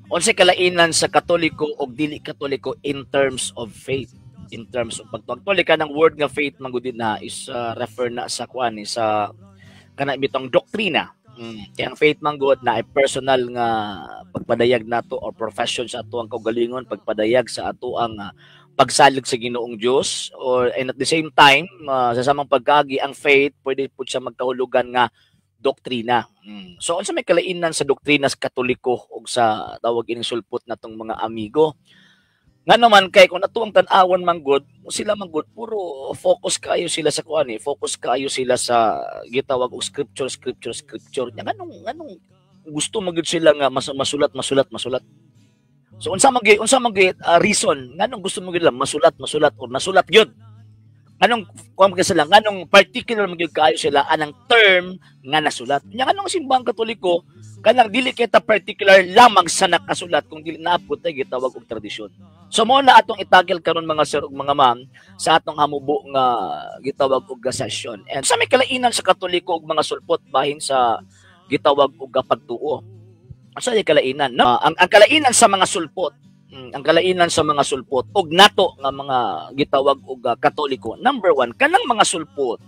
Unsay kalainan sa Katoliko og dili Katoliko in terms of faith, in terms of pagtuo? Actually, kanang word nga faith man gud na is refer na sa kuan ni, sa kana bitong doktrina. Kaya ang faith man gud na ay personal nga pagpadayag nato or profession sa ato ang kaugalingon, pagpadayag sa ato ang pagsalig sa Ginoong Dios or and at the same time, sa samang pagkaagi, ang faith pwede pud siya magkahulugan nga doktrina. So unsa may kalainan sa doktrina sa Katoliko ug sa tawag ining sulpot natong mga amigo? Nga naman kay kung ato ang tan-awon man gud, sila man gud puro focus kaayo sila sa kuan eh, focus kaayo sila sa gitawag og scripture, scripture, scripture. Nya nganong gusto man gud sila nga masulat, masulat, masulat? So unsa man gyud reason nganong gusto mo gyud masulat, masulat or nasulat gyud? Nganong kuan man sila, nganong particular man gyud kaayo sila anang term nga nasulat? Nya nganong Simbahang Katoliko, kanang dili kita particular lamang sa nakasulat kung dili naapot ay gitawag og tradisyon. So mo na atong i-tackle karon, mga sir ug mga ma'am, sa atong hamubo nga gitawag og session. And sa may kalainan sa Katoliko ug mga sulpot bahin sa gitawag og pagtuo. Asa ay kalainan? No? Ang kalainan sa mga sulpot, ang kalainan sa mga sulpot og nato nga mga gitawag og Katoliko. Number one, kanang mga sulpot,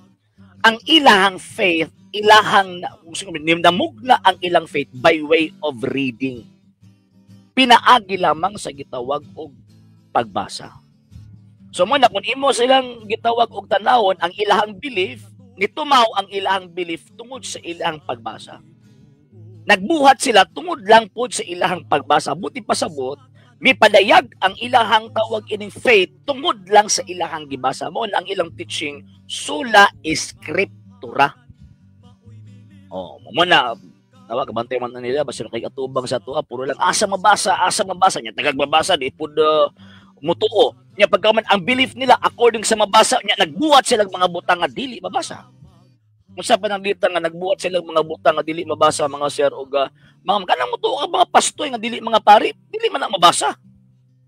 ang ilahang faith, ilahang namugna ang ilang faith by way of reading. Pinaagi lamang sa gitawag og pagbasa. So mo na kung imo silang gitawag og tanawon ang ilahang belief, nitumaw ang ilahang belief tungod sa ilahang pagbasa. Nagbuhat sila tungod lang pod sa ilahang pagbasa. Buti pasabot, mipadayag ang ilahang tawag ining faith tungod lang sa ilahang gibasa. Mo ang ilang teaching sola scriptura. Oh, mo na tawa kabantay man na nila basta kay atubang sa tuwa, puro lang asa mabasa, asa mabasa nya tagag mabasa di pud mutuo. Nya pagka man ang belief nila according sa mabasa nya, nagbuhat sila mga butang nga dili mabasa. Unsa pa nang dita nga nagbuhat sila mga butang nga dili mabasa, mga sir og mga kanang mutuo ka mga pastoy nga dili mga pari, dili man na mabasa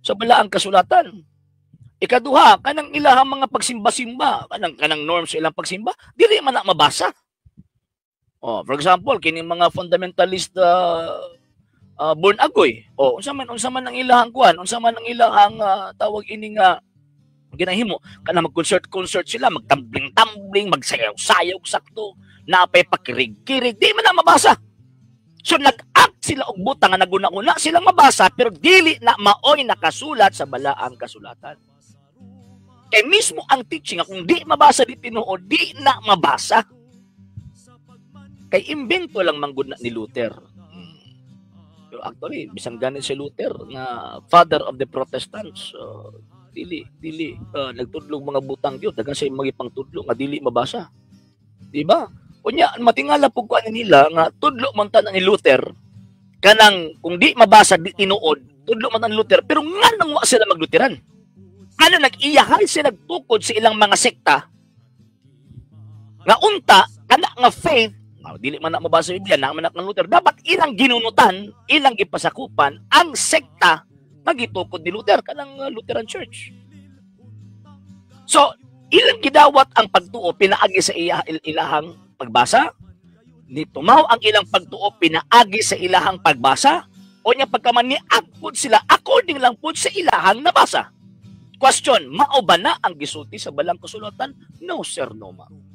sa balaang kasulatan. Ikaduha, kanang ilahang mga pagsimba-simba, kanang norms sa ilang pagsimba, dili man na mabasa. Oh, for example, kining mga fundamentalist born agoy. Oh, unsa man ang ilahang kuan, unsa man ang ilahang tawag ini nga ginahimo, kana mag-concert concert sila, magtambling-tambling, magsayaw-sayaw sakto, napay pakirig-kirig, di man na mabasa. So nag-act sila og butang nga naguna-una silang mabasa pero dili na maoy nakasulat sa balaang kasulatan. Kay mismo ang teaching nga kung di mabasa di tinuod, di na mabasa. Kay imbento lang manggod na ni Luther. Pero actually, bisan ganin si Luther nga father of the Protestants, dili dili nagtudlog mga butang gyud, daghan siya mga pangtudlo nga dili mabasa. Di ba? Unya matingala pug kuan nila nga tudlo man tanan ni Luther, kanang kung di mabasa di tinuod, tudlo man ni Luther, pero nganong wa sila magluteran? Ano nag-iyahay sila nagtukod sa ilang mga sekta nga unta kana nga faith dili man na mabasa sa Biblia na man na Luther, dapat ilang ginunutan, ilang gipasakupan ang sekta nga gitukod ni Luther, kanang Lutheran Church. So ilang gidawat ang pagtuo pinaagi sa ilahang pagbasa, ni tumaw ang ilang pagtuo pinaagi sa ilahang pagbasa, o nya pagkaman ni pud sila according lang pud sa ilahang nabasa. Question, mao ba na ang gisulti sa balang kasulatan? No sir, no ma'am.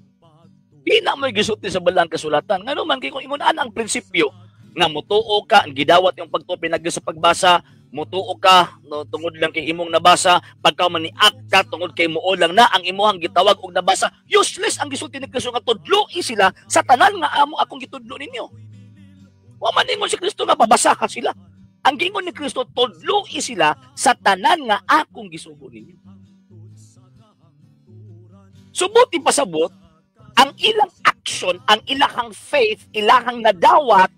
Di na mo gisulti sa balang kasulatan. Ngano man kay kung ingon ang prinsipyo nga mutuo ka, ang gidawat yung pagtuo pinagi sa pagbasa, mutuo ka no, tungod lang kay imong nabasa, pagka man ni act ka tungod kay muo lang na ang imuhang gitawag og nabasa, useless ang gisulti ni Kristo nga tudloi sila sa tanan nga amo akong gitudlo ninyo. Wa man ingon si Kristo nga babasa ka sila. Ang gingon ni Kristo, tudloi sila sa tanan nga akong gisugo ninyo. Subuti pasabot, ang ilang action, ang ilahang faith, ilahang nadawat,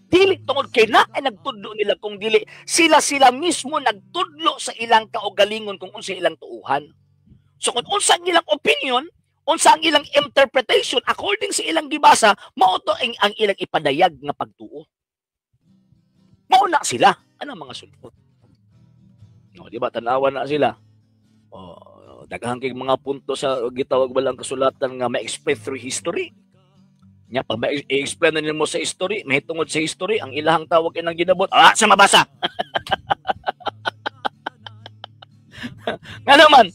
dili tungod kay na ay nagtudlo nila kung dili sila sila mismo nagtudlo sa ilang kaugalingon kung unsa ilang tuuhan. So kung unsa ang ilang opinion, unsa ang ilang interpretation according sa ilang gibasa, mao to ang ilang ipadayag nga pagtuo. Mao na sila. Ano mga sulpot? No, di ba tanawan na sila. Oh, daghang kay mga punto sa gitawag balang kasulatan nga ma-explain through history. Nya pag i-explain na nimo sa history, may tungod sa history ang ilahang tawag inang ginabot, ah, sa mabasa. Nga naman,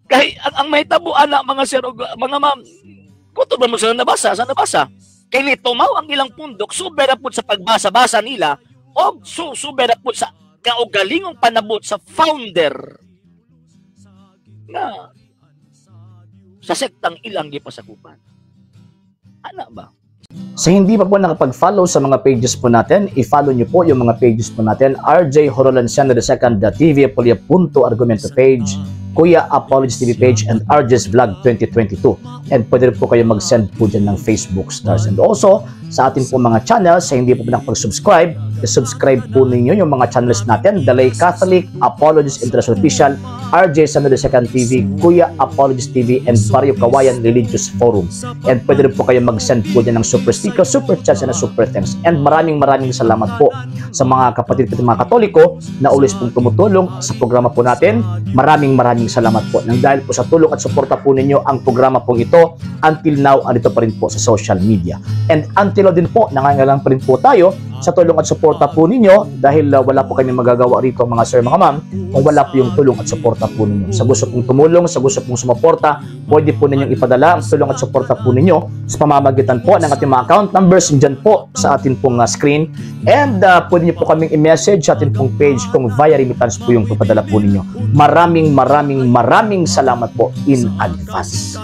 kay ang mahitabo ana, mga sir ug mga ma'am, kutob ba mo sila nabasa, sa nabasa? Kay nitumaw ang ilang pundok, sobra pud sa pagbasa-basa nila og sobra pud sa kaugalingong panabot sa founder nga sa sektang ilang gipasakupan. Ana ba? Sa hindi pa po nakapag-follow sa mga pages po natin, i-follow nyo po yung mga pages po natin. RJ Horolan II, TV Apolia Punto Argumento page, Kuya Apologies TV page, and RJ's Vlog 2022. And pwede rin po kayo mag-send po dyan ng Facebook stars. And also, sa atin po mga channels, sa hindi po nakapag-subscribe, i-subscribe po ninyo yung mga channels natin: Dalay Catholic, Apologies International Official, RJ Samuel II TV, Kuya Apologies TV, and Barrio Kawayan Religious Forum. And pwede rin po kayo mag-send po dyan ng super sticker, super chats, and super thanks. And maraming maraming salamat po sa mga kapatid po, mga Katoliko na always pong tumutulong sa programa po natin. Maraming maraming salamat po. Nang dahil po sa tulong at suporta po ninyo, ang programa pong ito until now andito pa rin po sa social media. And until now din po, nangangailangan pa rin po tayo sa tulong at suporta po ninyo dahil wala po kami magagawa rito, mga sir, mga ma'am, kung wala po yung tulong at suporta po ninyo. Sa gusto pong tumulong, sa gusto pong sumuporta, pwede po ninyong ipadala ang tulong at suporta po ninyo sa pamamagitan po ng ating mga account numbers dyan po sa atin pong screen. And pwede niyo po kaming i-message sa atin pong page kung via remittance po yung papadala po ninyo. Maraming maraming maraming salamat po in advance.